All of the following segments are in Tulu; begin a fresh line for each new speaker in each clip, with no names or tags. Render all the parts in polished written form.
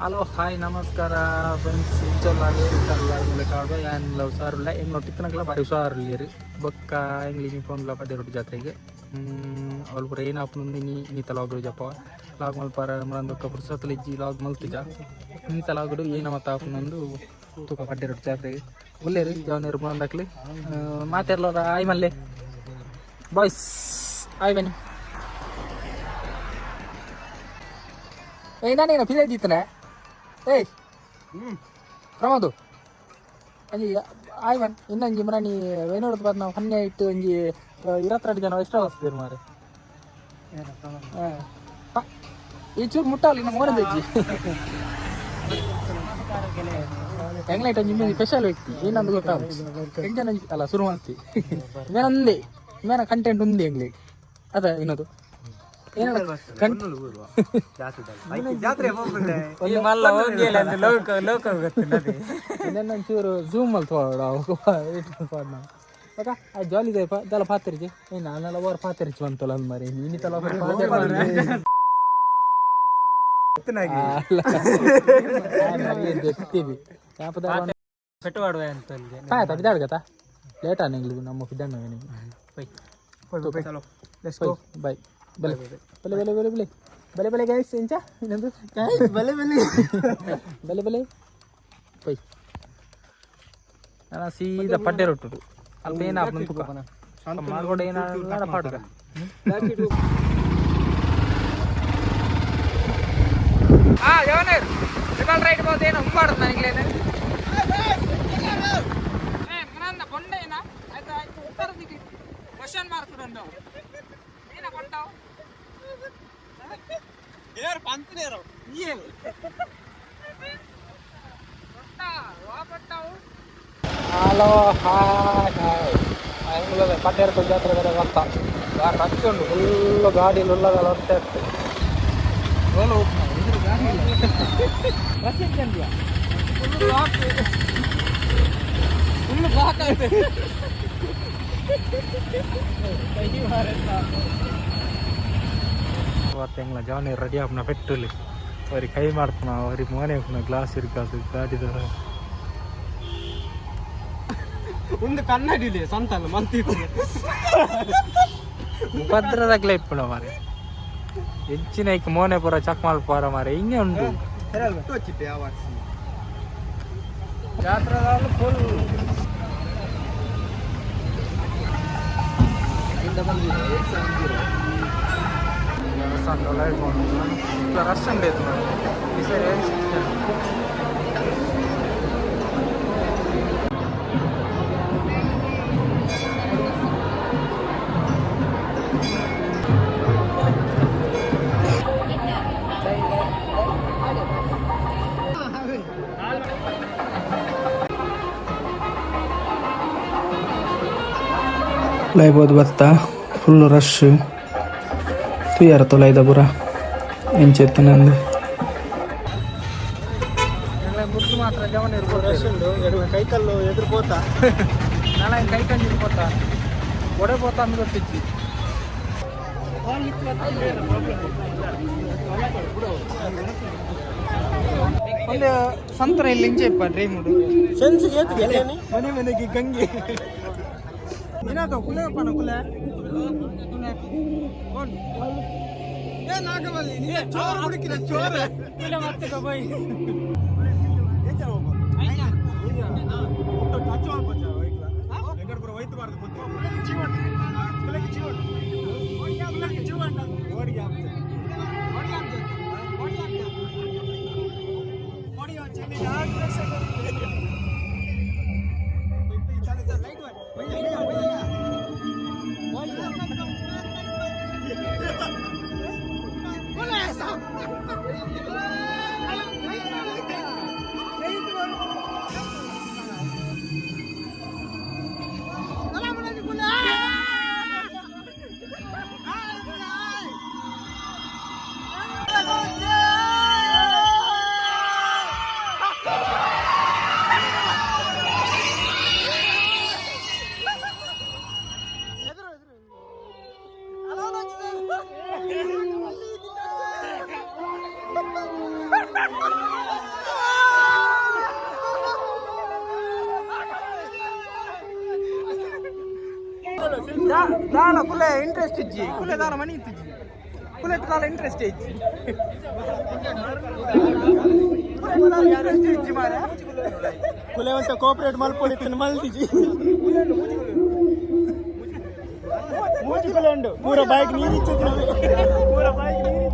ಹಲೋ ಹಾಯ್ ನಮಸ್ಕಾರ ಫ್ರೆಂಡ್ಸ್. ಕಾಡ್ಬ ಯಾನ್ಲ ಹುಷಾರಿಲ್ಲ, ಎಂಗ್ಲ ಒಟ್ಟಿತ್ತನಕ್ಲ ಬಾರಿ ಹುಷಾರಿಲ್ಲ. ಬೊಕ್ಕ ಇಂಗ್ಲೀಷ್ ಫೋನ್ಲ ಪದೇ ಜಾತ್ರೆಗೆ ಅವ್ಲು ಪೂರ ಏನಾಪುಂಡು ಇನಿ ಇನ್ನಿತ ಲಾಗ್ ಜಪ್ಪ ಲಾಗ್ ಮಲ್ಪಾರ ಮರಂದೊಕ್ಕ ಪುರ್ಸತ್ಲ ಇಜ್ಜಿ ಲಾಗ್ ಮಲ್ತಿಜ. ಇನ್ನಿತ ಲಾಗುಡು ಏನ ಮತ್ತ ಆಪುನೊಂದು ತೂಕ. ಪಡ್ಡೆ ರೊಟ್ಟಿ ಜಾತ್ರೆಗೆ ಉಲ್ಲೇರು ಜವನೇರು ಮುರಂದಕ್ಲಿ ಮಾತೆರ್ಲೋರ. ಆಯ್ ಮಲ್ಲೆ ಬಾಯ್ಸ್, ಆಯ್ ಬನ್ನಿ. ಏಯ್, ನಾನೇನ ಪಿದಾಯ್ತಿತ್ತನೆ? ಏಯ್ ಪ್ರಮೋದು, ಒಂಜಿ ಆಯ್ ಬನ್. ಇನ್ನೊಂಜಿ ಮರಣಿ ವೇನೋಡ್ದು ಬಾರ್. ನಾವು ಹೊನ್ನೆ ಇಟ್ಟು ಒಂಜಿ 22 ಜನ ಎಕ್ಸ್ಟ್ರಾ ವಸ್ತಿರು ಮಾರೆ. ಈ ಚೂರು ಮುಟ್ಟಾಲಿ ನಮ್ಮ ಮೋನದಜ್ಜಿ ಹೆಂಗ್ಲೈಟ್. ಒಂಜಿ ಸ್ಪೆಷಲ್ ವ್ಯಕ್ತಿ ಏನಂದು ಗೊತ್ತಾಗ ಎಂಜನ ಅಲ್ಲ ಶುರು ಮಾಡ್ತಿ. ಮೇನಂದೆ ಮೇನ ಕಂಟೆಂಟ್ ಉಂದೆ ಎಂಗ್ಲಿ ಅದ ಇನ್ನೊಂದು. ಒಂಚೂರು ಝೂಮ್ ಮಲ್ತು ಬೊಕ ಆ ಜಾಲಿ ದಯಪ ದಾಲ ಪಾತೆರ್ಜಿ. ಏ ನಾನೆಲ್ಲ ಓರ್ ಪಾತೆರ್ಚಿ ಬಂತಲ್ಲ ಅಂದ್ ಮಾರಿ ಇನ್ನಿತಲ. ಆಯ್ತಾ, ಬಿದಾಡ್ಗತ್ತ ಲೇಟ್ ಆನ ನಮ್ಮ ಬಿದ್ದಾಣ. ಬಾಯ್, ಬಲೆ ಬಲೆ ಬಲೆ ಬಲೆ ಬಲೆ ಬಲೆ ಬಲೆ ಗೈಸ್. ಎಂಚ ಇನ್ನೊಂದು?
ಬಲೆ ಬಲೆ.
ಬಲೆ ಬಲೆ ಪೈ. ನಾನು ಸೀದಾ ಪಡ್ಡೆ ರೊಟ್ಟು ಅಲ್ಪ ಏನಾಗ್ತದೆ ತುಕ ಮಾಡ್ಕೊಂಡು ಏನಾಗ ಪಾಡುಗ. ಆ ಜವನೇರ್ ಟ್ರಿಪಲ್ ರೈಡ್ ಬೋದು ಏನು ಉಂಬಾಡ್ದು ನನಗ್ಲೇನು. ಬೊಂಡೇನ ಆಯ್ತು ಆಯ್ತು. ಉತ್ತರ ಕ್ವಶನ್ ಮಾರ್ಕ್ ಉಂಟು. ಏನ ಕೊಂಡವು? Hello hi hi. ಎಂಗ್ಲದ ಪಟ್ಟೇರ್ಕೊ ಜಾತ್ರೆ ಬೇರೆ ಬರ್ತಾ ರಶ್ ಉಂಟು. ಫುಲ್ಲು ಗಾಡಿ ಉಳ್ಳದಲ್ಲ ಹೊಟ್ಟೆ ಇತ್ತು. ರಶ್ ಎಂಚ? ಫುಲ್ ಬ್ಲಾಕ್ ಆಯ್ತು. ಎಂಗ್ಲ ಜವನಿ ರೆಡಿ ಆಪುನ ಪೆಟ್ರೋಲ್ ಅವ್ರಿಗೆ ಕೈ ಮಾಡ್ಪುನ, ಅವ್ರಿಗೆ ಮೋನೆ ಉಪ್ಪುನ ಗ್ಲಾಸ್ ಇರ್ಕಾದು ಗಾಡಿದ.
ಒಂದು ಕನ್ನಡಿ ಸಂತಲ್ಲ ಮಂತಿತ್ತು.
ಉಪದ್ರದಾಗ್ಲೇ ಇಪ್ಪುನ ಮಾರೆ. ಹೆಚ್ಚಿನ ಐಕ್ ಮೋನೆ ಪೂರ ಚಕ್ ಮಲ್ಪಾರ ಮಾರೆ, ಹಿಂಗೆ ಉಂಟು. ಜಾತ್ರೆ ಫುಲ್. ರಶ್ ಉಂಟು ಈ ಸರಿ. ಲೈಬೋದು ಬತ್ತ ಫುಲ್ ರಶ್ ತೂಯಾರ ತೊಲೈದ ಪೂರ ಎಂಚೆತ್ತನಂದು ಮಾತ್ರ ಜವನ.
ರಶ್ ಉಂಟು, ಕೈಕಲ್ಲು ಎದುರು ಪೋತ.
ನಾಳೆ ಕೈ ಕಂಜಿನ ಪೋತ, ಒಡೆ ಪೋತ ಅಂದ್ ಗೊತ್ತಿಜ್ಜಿ. ಒಂದು ಸಂತರ ಇಲ್ಲಿ ಇಂಚೆ ಇಪ್ಪ ಡ್ರೀಮ್.
ಸೆನ್ಸ್ ಮನೆ ಮನೆಗೆ ಗಂಗೆ. ಏನಾಯ್ತು? ಕುಲೆ ಪಣ ಕುಲೆ. ಏ ನಾಗವಲ್ಲಿ ನೀ ಚೋರ್ ಹುಡುಕಿದ ಚೋರ್.
ಮತ್ತೆ ಬೈ. ದಾಲ ಕುಲೆ ಇಂಟ್ರೆಸ್ಟ್ ಇಜ್ಜಿ ಕುಲೆ ದಾಲ ಮನಿ ಇತ್ತಿಜ್ಜಿ ಕುಲೆ ದಾಲ ಇಂಟ್ರೆಸ್ಟ್ ಇಜ್ಜಿ ಇಂಟ್ರೆಸ್ಟ್ ಇಜ್ಜಿ ಮಾರ್ರೆ.
ಕುಲೆ ಅಂತ ಕೋಪರೇಟ್ ಮಲ್ಪೊಡಿತ್ತು ಮಲ್ದಿಜಿ ಮೂಜಿ ಕುಲೆ ಉಂಡು ಪೂರ ಬೈಕ್ ನೀರು ಇಚ್ಚಿದ್ರು ಪೂರ ಬೈಕ್ ನೀರು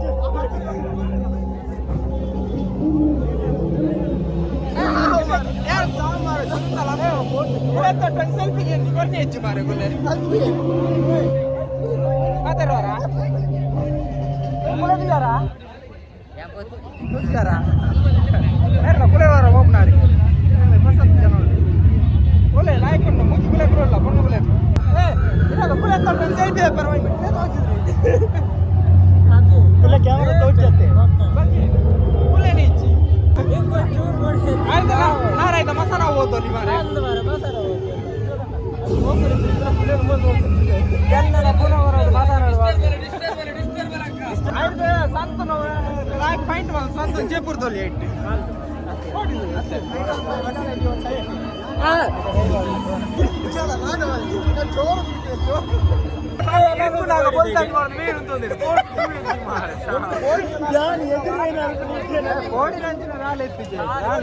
ಯಾರ್ ಸಾಂಗ್ ಮಾರ್ರೆ, ಸುತ್ತಲ ಕುಲೆ ತೊಟ್ಟು ಸೆಲ್ಫಿ ಗೆ ಕೊರ್ನೆ ಇಜ್ಜಿ ಮಾರ್ರೆ ಕುಲೆ. ಮಾತಾಡುವಾರಾ? ಕುಲೆ ಇದ್ದಾರಾ? ಇದ್ದಾರಾ? ಯಾರ್ನ ಕುಲೆ ವಾರ ಓಪನಾರಿ. ಕುಲೆ ಲಾಯ್ಕ್ ಉಂಡು, ಮೂಜಿ ಕುಲೆ ಕುರಲ್ಲ, ಪೊಣ್ಣು ಕುಲೆ. ಏ, ಇದಾಗ ಕುಲೆ ತೊಟ್ಟು ಸೆಲ್ಫಿ ಪರವಾಗಿಲ್ಲ.
ಕುಲೆ ಕ್ಯಾಮರಾ ತೋಚತ್ತೆ.
ಕುಲೆನೇ ಇಜ್ಜಿ. ಆಯ್ತಲ್ಲ, ನಾರಾಯ್ತ ಮಸಾಲ ಓದೋಲಿ ಮಾರ್ರೆ. ಎಲ್ಲರ ಪುನಃ ಬರೋದು ಮಸಾಲ. ಆಯ್ತು, ಸಂತನ ಲಾಯ್ಕ್ ಪಾಯಿಂಟ್ ಬಂದು ಸಂತ ಜಯಪುರದಲ್ಲಿ ಇಟ್ಟು.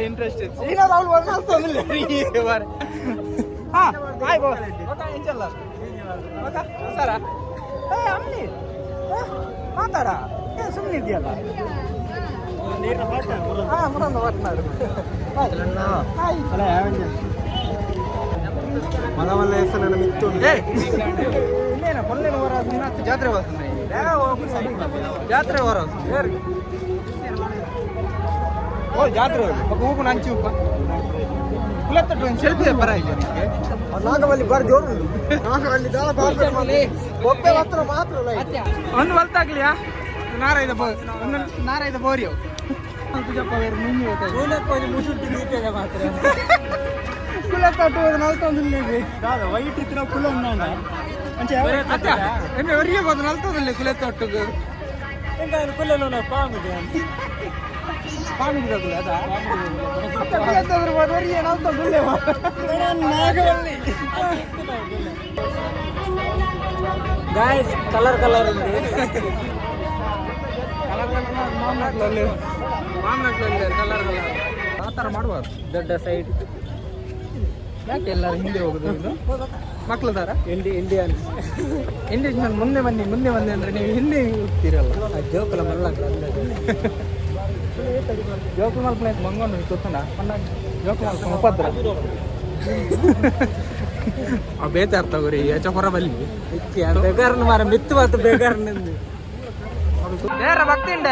ಇಂಟ್ರೆಸ್ಟ್ ಹಾಯ್ ಬಾಸ್ ಸರ ಏ ಅಮ್ಮನಿ ಮಾತಾಡ ಏ ಸುಮ್ಮನೆ ಇದೆಯಲ್ಲ. ಹಾ ಮುರಂದ ಮಾತನಾಡು. ಹಾಯ್.
ಮಲವಲ್ಲ ಹೆಸರು ಮಿತ್ತು.
ಏ ಇನ್ನೇನ ಪೊಲ್ಲೇನು ಹೊರ ಜಾತ್ರೆ ವಸ್ತುಂದ್ರೆ ಜಾತ್ರೆ ಹೊರ ಓ ಜಾತ್ರೆ ఒక ಊಪು ನಂಚಿ ಉಪ್ಪ ಕುಲತ್ತಟ್ಟು ಒಂದು ಸೆಲ್ಫಿ ಬರ ಇಲ್ಲ ನಿಮಗೆ.
ನಾಗವಲ್ಲಿ ಬಾರಿ ಜೋರು ಉಂಟು. ನಾಗವಲ್ಲಿ ದಾಲ ಬಾರಿ ಬೊಬ್ಬೆ ಮಾತ್ರ ಮಾತ್ರ ಲೈಟ್.
ಒಂದು ಹೊಲ್ತಾಗ್ಲಿಯಾ ನಾರಾಯ್ದ ಬೋ ಒಂದು ನಾರಾಯ್ದ ಬೋರಿಯೋ ಪೂಜಪ್ಪ ಬೇರೆ ಮುಂಜಿ ಹೋಗ್ತಾ ಕುಲತ್ತಟ್ಟು ಒಂದು ನಲ್ತೊಂದಿಲ್ಲ.
ದಾದ ವೈಟ್ ಇತ್ತು ನಾವು ಕುಲ ಉಂಡ ಅಂಚೆ.
ಅತ್ತ ಎಮ್ಮೆ ಒರಿಗೆ ಹೋದ ನಲ್ತೊಂದಿಲ್ಲ ಕುಲತ್ತೊಟ್ಟಿಗೆ ಪಾಮಿಗೆ ಕುಲ ಅದ ಕುಲತ್ತಂದ್ರೆ ಒರಿಗೆ ನಲ್ತೊಂದಿಲ್ಲ.
ನಾಗವಲ್ಲಿ
గాయస్ కలర్ కలర్ ఉంది.
ಕಲರ್ ಕಲರ್ ಮಾಮನಾಟ್ಲಲ್ಲಿ ಮಾಮನಾಟ್ಲಲ್ಲಿ ಕಲರ್ ಕಲರ್ ಆ ಥರ ಮಾಡಬಾರ್ದು.
ದೊಡ್ಡ ಸೈಡ್.
ಯಾಕೆ ಎಲ್ಲರೂ ಹಿಂದೆ ಹೋಗುದು ಇದು ಮಕ್ಳು ಥರ?
ಇಂಡಿಯನ್ಸ್.
ಇಂಡಿಯನ್ ಮುಂದೆ ಬನ್ನಿ ಮುಂದೆ ಬನ್ನಿ ಅಂದ್ರೆ ನೀವು ಹಿಂದೆ ಹೋಗ್ತೀರಲ್ಲ.
ಜೋಕುಲ ಮಲ್ಲ.
ಜೋಕು ಮಲ್ಪನ ಮಂಗೊಂಡು ಗೊತ್ತುಂಡ ಜೋಕು ಮಲ್ಪ ಉಪದ್ರ ಆ ಬೇತಾರ್ ತಗೋರಿ ಚೊಕೊರ ಬಲ್ಲಿ.
ಬೇಗಾರನ ಮಾರ ಮಿತ್ತು ಮಾತು ಬೇಗಾರನಿಂದ.
ಬೇರೆ ಭಕ್ತಿ ಉಂಡ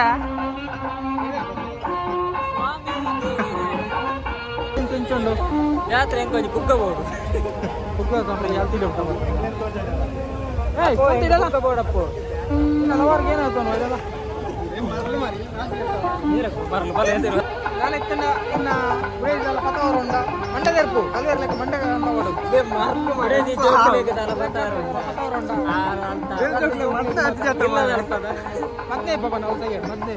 ಇಂಚುಂಡು.
ಜಾತ್ರೆ ಹೆಂಗ್ ಪುಗ್ಗಬಹುದು.
ಬೋಡಪ್ಪು ಹಲವಾರು ಏನಾಯ್ತು ಇದೆಲ್ಲ.
ಬರಲು ಬರಲು ಎಂತಿಲ್ಲ.
ನಾನೆತ್ತಿನ ಇನ್ನ ಉಳಿದಲ್ಲ ಪತವರು ಉಂಡ ಮಂಡದೆರ್ಪು ಕಲ್ವೇರ್ಲಕ್ಕೆ ಮಂಡ ಓಡು.
ಮಡದಿ ಜೋಕುಲೆಗ್ ದಾಲ ಬತ್ತಾರು.
ಪತವರು ಉಂಡ.
ಅಂತ
ಮದ್ನೆ ಪವನ ಮದ್ನೆ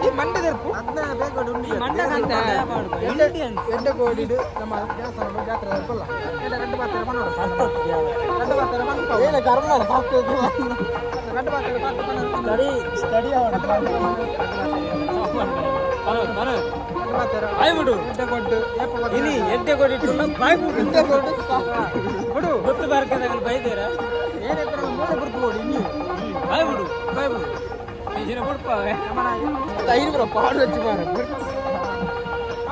ಈ ಮಂಡದೆರ್ಪು ಎಡ್ಡೆ ಕೋಡಿಡು ನಮ್ಮ ದೇವಸ್ಥಾನ ಜಾತ್ರೆ ಇರ್ಪಲ್ಲ ಎಡ್ಡೆ రెండు ಪಾತ್ರೆ ಮನೋಡು రెండు ಪಾತ್ರೆ ಮನ್ಪ రెండు ಪಾತ್ರೆ ಪಾತ್ರೆ ಮನೋಡು.
ಸ್ಟಡಿ
ಸ್ಟಡಿ
ಬರ
రెండు ಪಾತ್ರೆ
ಬಾಯ್ಬಿಡು.
ಎಡ್ಡೆ ಕೊಟ್ಟು ಏಪ ಕೊಟ್ಟು.
ಇನಿ ಎಡ್ಡೆ ಕೊಡಿಟ್ಟು ಬಾಯ್ಬಿಡು.
ಎಡ್ಡೆ ಕೊಟ್ಟು ಬಿಡು.
ಗೊತ್ತು ಬಾರ್ಕದಾಗ ಬೈದೇರ.
ಏನಿದ್ರು ಮೂಳೆ ಗುರ್ತು ಕೊಡಿ ಇನ್ನಿ.
ಬಾಯ್ಬಿಡು ಬಾಯ್ಬಿಡು ಇದನ್ನ ಬಿಡ್ಪಾವೆ.
ಐನೂರು ಪಾಡು ಹಚ್ಚಿ ಮಾರ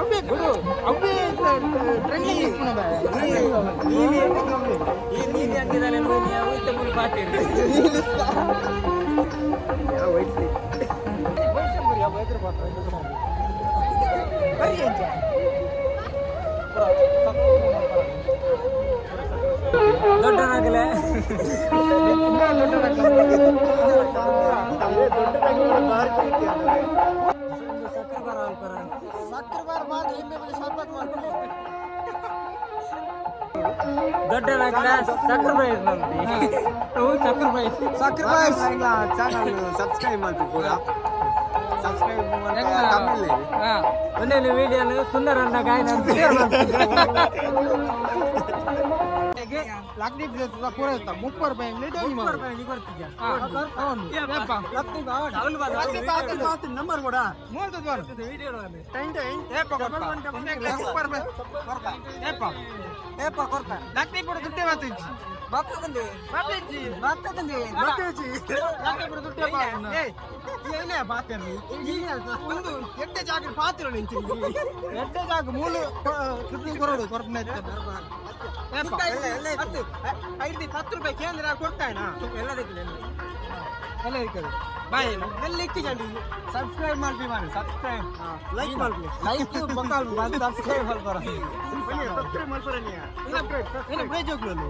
ಅವೇ ಬಿಡು ಅವೇ ಟ್ರೆಂಡಿಂಗ್
ಈ ನೀತಿ ಅಂಗಿದಾಲೆ ಉಳಿತ ಮುಲ್ ಪಾಟಿರಿ. ದೊಡ್ಡನಾಗಲೇ. ಸಕ್ಕರೆ ಬರ ಅಲ್ಪರ. ದೊಡ್ಡನಾಗಲೇ ಸಕ್ರಿಫೈಸ್ ಮಂದಿ ಸಕ್ರಿಫೈಸ್.
ಸಕ್ರಿಫೈಸ್ ಚಾನಲ್ ಸಬ್ಸ್ಕ್ರೈಬ್ ಮಾಡ್ತೀವಿ ಪೂರ ಸಬ್ಸ್ಕ್ರೈಬ್ ತಮಿಳ್.
ಒಂದೇನು ವಿಡಿಯೋನು ಸುಂದರನ್ನ ಗಾಯನ.
ರೂಪಾಯಿಗೆ ಲಕ್ದೀಪ್ ಪೂರ 30 ರೂಪಾಯಿ ನಂಬರ್ ಕೂಡ ಎಡ್ಡೆ ಜಾಗ ಪಾತ್ರ ಎಡ್ಡೆ ಜಾಗ ಮೂಲು ಕೊರಡು ಕೊರಪು 10 ರೂಪಾಯಿ ಕೇಂದ್ರ ಕೊಡ್ತಾಯಣ ಎಲ್ಲ ಎಲ್ಲ ಇರ್ತದೆ ಬಾಯ್ ಎಲ್ಲ ಇಕ್ಕಿಜಂಡಿ ಸಬ್ಸ್ಕ್ರೈಬ್ ಮಾಡ್ಬಿ ಮಾಡಿ ಸಬ್ಸ್ಕ್ರೈಬ್ ಲೈಕ್ ಮಾಡ್ಬಿ ಲೈಕ್ ಬೊಕ್ಕ ಸಬ್ಸ್ಕ್ರೈಬ್ ಮಾಡ್ಬಾರ ಸಬ್ಸ್ಕ್ರೈಬ್ ಮಾಡ್ಬಾರ ಏನು ಪ್ರೈಜ್ ಹೋಗ್ಲು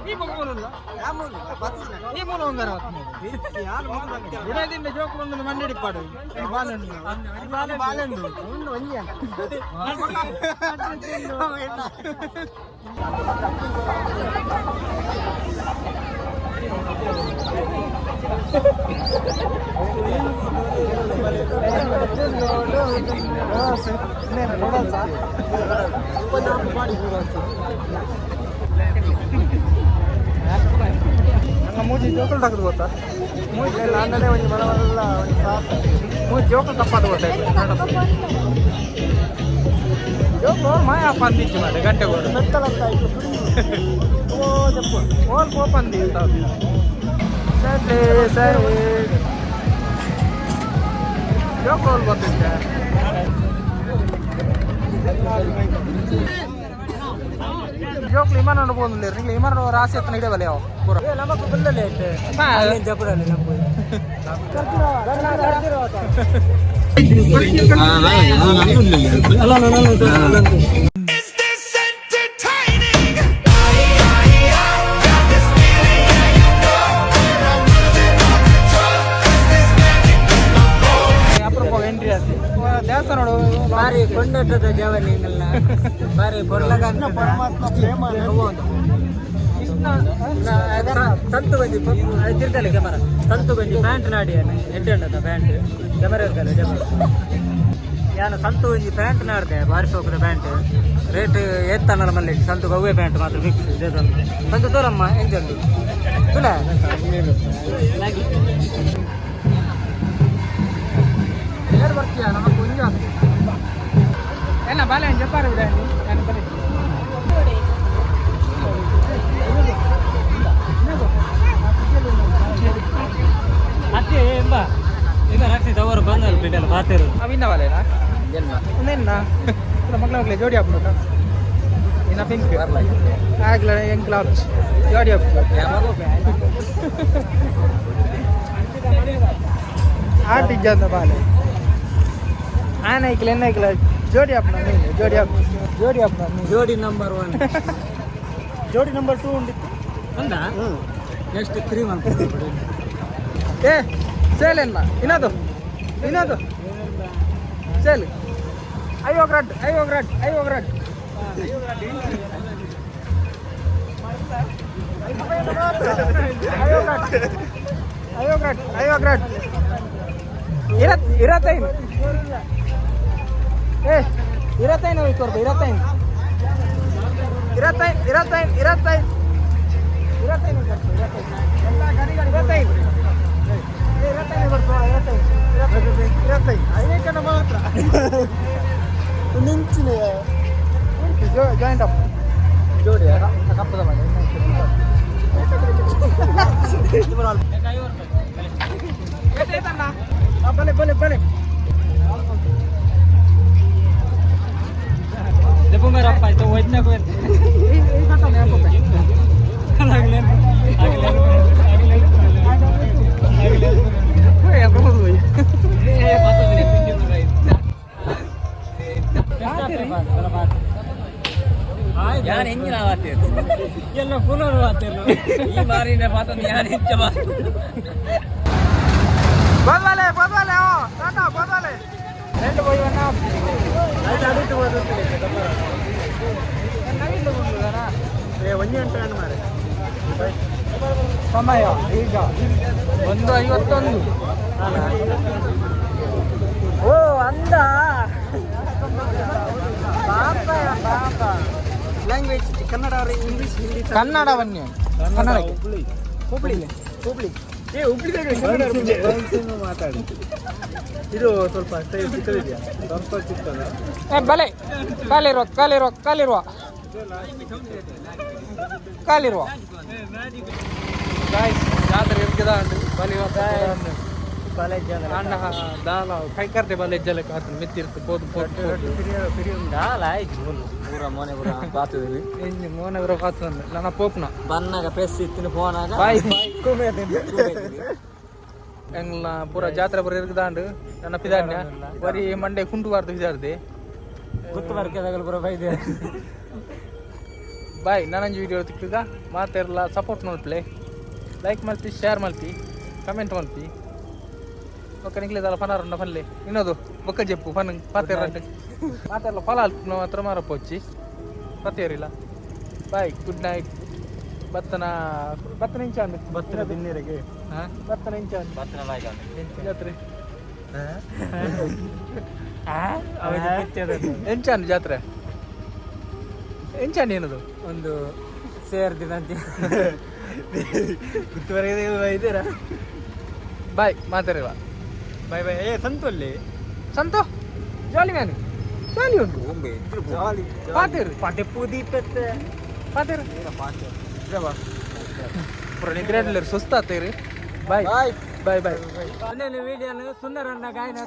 ಈ ಮೂಲ ಒಂದರ ಗುಡದಿಂದ ಜೋಕು ಒಂದು ಮಂಡಿಡಿಪಾಡು ಬಾಲಂಡು ಬಾಲಂಡು ಮೂಜಿ ಜೋಕಲ್ ತಗದು ಗೊತ್ತಾ ಮೂಜಿ ಅನ್ನನೇ ಒಂದು ಮನವಲ್ಲ ಒಂದು ಮೂಜಿ ಜೋಕಲ್ ತಪ್ಪಾದ ಗೊತ್ತಾ ಜೋಕಲ್ ಮಾಯ ಅಂದಿತ್ತು ಮಾರೆ ಗಂಟೆ ಕೊಡು ಓಲ್ ಕೋಪಂದಿ ಸರಿ ಸರಿ ಜೋಕಲ್ ಗೊತ್ತಿದ್ದೆ ಜೋಕ್ಲು ವಿಮಾನ ನೋಡ್ಬೋದು ನಿಂಗೆ ವಿಮಾನ ರಾಸಿ ಹತ್ರ ಇಡವಲ್ಲ ಯಾವ ಪೂರ
ನಮಕ್ ಬುಲ್ಲಲೆ ಐತೆ ಜಪುಡಲೆ ನಮ್ಗೆ
Is this entertaining?
ಅಪರೂಪ ಎಂಟ್ರಿ ಆಯ್ತು ದೇವಸ್ಥಾನ ನೋಡು
ಬಾರಿ ಕೊಂಡಾಟದ ಜವನಿಂಗಲ್ಲ ಬಾರಿ ಪೊರ್ಲಗಂತ ಸಂತು ಬಂದಿ ತಿರ್ಗಲ್ಲ ಕ್ಯಾಮರಾ ಸಂತು ಬಂದಿ ಪ್ಯಾಂಟ್ ನಾಡಿ ಎಡ್ಡೆ ಪ್ಯಾಂಟ್ ಕ್ಯಾಮರಾ ಇರ್ಕಲ್ಲ ಕ್ಯಾಮರಾ ಯಾನು ಸಂತು ಒಂಜಿ ಪ್ಯಾಂಟ್ ನಾಡ್ದೆ ಬಾರಿ ಸೋಕದ ಪ್ಯಾಂಟ್ ರೇಟ್ ಏತ್ತನ್ನಲ ಮಲ್ಲಿ ಸಂತು ಗವ್ವೆ ಪ್ಯಾಂಟ್ ಮಾತ್ರ ಫಿಕ್ಸ್ ಇದೆ ಸಂತು ತೋರಮ್ಮ ಎಂಚುಂಡು ತುಲ
ಏರ್ ಬರ್ತೀಯ ನಮಗೆ ಒಂಜು ಎಲ್ಲ ಬಾಲೆ ಜಪ್ಪಾರ ಬಿಡ ನಾನು ಬರೀ
ಅತ್ತೆ ಎಂಬ ಈಗ ರಕ್ಷಿತ ಅವರು ಬಂದಲ್ಲ ಬಿಡಲ್ಲ ಬಾತಿರು
ಅವಿನ್ನ ಬಾಲೆನಾ ಒಂದೇನ ಮಗಳ ಮಕ್ಕಳೇ ಜೋಡಿ ಹಾಕ್ಬೇಕು ಇನ್ನ ಪಿಂಕ್ ಆಗ್ಲ ಎಂಕ್ಲಾಪ್ಸ್ ಜೋಡಿ ಹಾಕ್ಬೇಕು ಆಟ ಇಜ್ಜಂದ ಬಾಲೆ ಆನ ಐಕ್ಲ ಎನ್ನ ಐಕ್ಲ ಜೋಡಿ ಹಾಕ್ನ ನೀನು ಜೋಡಿ ಹಾಕು ಜೋಡಿ ಹಾಕ್ನ ನೀನು
ಜೋಡಿ ನಂಬರ್ 1
ಜೋಡಿ ನಂಬರ್ 2 ಉಂಡಿತ್ತು
ಒಂದಾ ನೆಕ್ಸ್ಟ್ 3 ಮಂತ್
ಏ ಸೇಲ್ ಎನ್ನ ಇನ್ನದು ಇನ್ನದು ಸೇಲ್ ಐವಾಗ ರಡ್ ಐವಾಗ ರಡ್ ಐವಾಗ ರಡ್ ಐವಾಗ ರಡ್ ಐವಾಗ ರಡ್ ಇರತ್ತೈನು ಏ ಇರತ್ತೈನು ಕೊರ್ಬ ಇರತ್ತೈನು ಇರತ್ತೈನ್ ಇರತ್ತೈನ್ ಇರತ್ತೈನ್ ಇರತ್ತೈನು ಇರತ್ತೈನು ಇರತ್ತೈನು
ಮಾತ್ರ ನಿಂಚಿನ
ಜಾಯಿಂಟ್ ಅಪ್ ಜೋಡಿ ಕಪ್ಪದ ಮಾಡಿ ಬಲೆ ಬಲೆ ಬಲೆ
ದೆಪ್ಪು ಮೇರಪ್ಪ ಆಯ್ತು ಒಜ್ನ ಯಾನ್ ಎಂಜಿನ ವಾತಿರು ಎಲ್ಲ ಪುನರ್ ವಾತಿರು ಈ ಬಾರಿನ ಪಾತೊಂದು ಯಾನ್ ಹೆಚ್ಚ ಬಾತು
ಬದಲೆ ಬದಲೆ ಓ ಟಾಟಾ ಬದಲೆ రెండు పోయి వన్నా
ಒಂಜಿ ಗಂಟೆ ಮಾರೆ
ಸಮಯ ಈಗ 1:51.
ಓ ಅಂದ.
ಕನ್ನಡ ಇಂಗ್ಲಿಷ್, ಹಿಂದಿ.
ಕನ್ನಡ ಬನ್ನಿ, ಕನ್ನಡ.
ಹುಬ್ಳಿ, ಹುಬ್ಳಿ. ಏ, ಹುಬ್ಳಿ ಕನ್ನಡ.
ಮಾತಾಡಿ. ಇದು ಸ್ವಲ್ಪ ಸೈಜ್ ಚಿಕ್ಕದಿದೆಯಾ? ಸ್ವಲ್ಪ ಚಿಕ್ಕದ.
ಏ ಬಲೆ, ಕಾಲಿರುವ, ಕಾಲಿರುವ, ಕಾಲಿರುವ, ಕಾಲಿರುವ. ಗಾಯ್ಸ್, ಜಾತ್ರೆ ಇರ್ಗದ ಬಲಿ. ಅಣ್ಣ ದಾಲ ಕೈ ಕರ್ತೆ ಬಲೆ ಜಲಕ್ಕೆ ಹಾತು ಮೆತ್ತಿರ್ತು ಪೋದು ಪೋದು ಪೋದು.
ದಾಲ ಆಯ್ತು ಪೂರ ಮೋನೆ ಪೂರ ಬಾತುದಿವಿ.
ಎಂಜಿ ಮೋನೆ ಬರೋ ಕಾತು ನನ್ನ ಪೋಪ್ನ.
ಬನ್ನಾಗ ಪೆಸ್ ಇತ್ತಿನ ಫೋನಾಗ.
ಬಾಯ್. ಎಂಗ್ಲ ಪೂರ ಜಾತ್ರೆ ಪೂರ ಇರ್ಗದಾಂಡು. ನನ್ನ ಪಿದಾರ್ನ ಬರೀ ಮಂಡೆ ಕುಂಟು ಬಾರ್ದು ಪಿದಾರ್ದೆ.
ಗುತ್ತು ಬರ್ಕೆದಾಗಲು ಪೂರ ಬೈದೆ.
ಬಾಯ್. ನಾನಂಜಿ ವಿಡಿಯೋ ತಿಕ್ಕಗ ಮಾತೆರ್ಲ ಸಪೋರ್ಟ್ ಮಲ್ಪಲೆ. ಲೈಕ್ ಮಲ್ಪಿ, ಶೇರ್ ಮಲ್ಪಿ, ಕಮೆಂಟ್ ಮಲ್ಪಿ. ಬೊಕ್ಕ ನಿಕ್ಲೆ ಫನಾರುಂಡ ಪನ್ಲೆ ಇನ್ನೊಂದು. ಬೊಕ್ಕ ಜೆಪ್ಪು ಫನ್ ಪಾತೆರ ಮಾತೆರ್ಲ ಫಲ ಅಲ್ಪುನ ಮಾತ್ರ ಮಾರಪೋಚಿ ಪತ್ತೇರಿಲ್ಲ. Bye, good night. ಬತ್ತನ ಬತ್ತನ ಇಂಚ ಅಂದು.
ಬತ್ತಿನ ಬಿನ್ನಿರಿಗೆ.
ಹಾಂ, ಬತ್ತನ ಇಂಚ ಅಂದು.
ಬತ್ತಿನ ಲಾಯ್ಕ.
ಜಾತ್ರೆ ಎಂಚಾನ್? ಜಾತ್ರೆ ಎಂಚಾನ್ ಏನದು?
ಒಂದು ಸೇರ್ ದಿನಂತಿ.
ಇದ್ದೀರಾ?
ಬಾಯ್ ಮಾತಾಡಿಲ್ಲ.
Bye bye. ಏ ಸಂತು ಅಲ್ಲಿ.
ಸಂತು ಜಾಲಿ ಮ್ಯಾನ್, ಜಾಲಿ ಉಂಟು.
ಜಾಲಿ.
ಪಾತೇರು.
ಪಟೆ ಪೂದಿ ಪೆತ್ತೆ.
ಪಾತೇರು ಪುರ ನಿದ್ರೆ ಸುಸ್ತಾತೇರು. Bye bye bye bye.
Video ಸುಂದರನ್ನ ಗಾಯನ.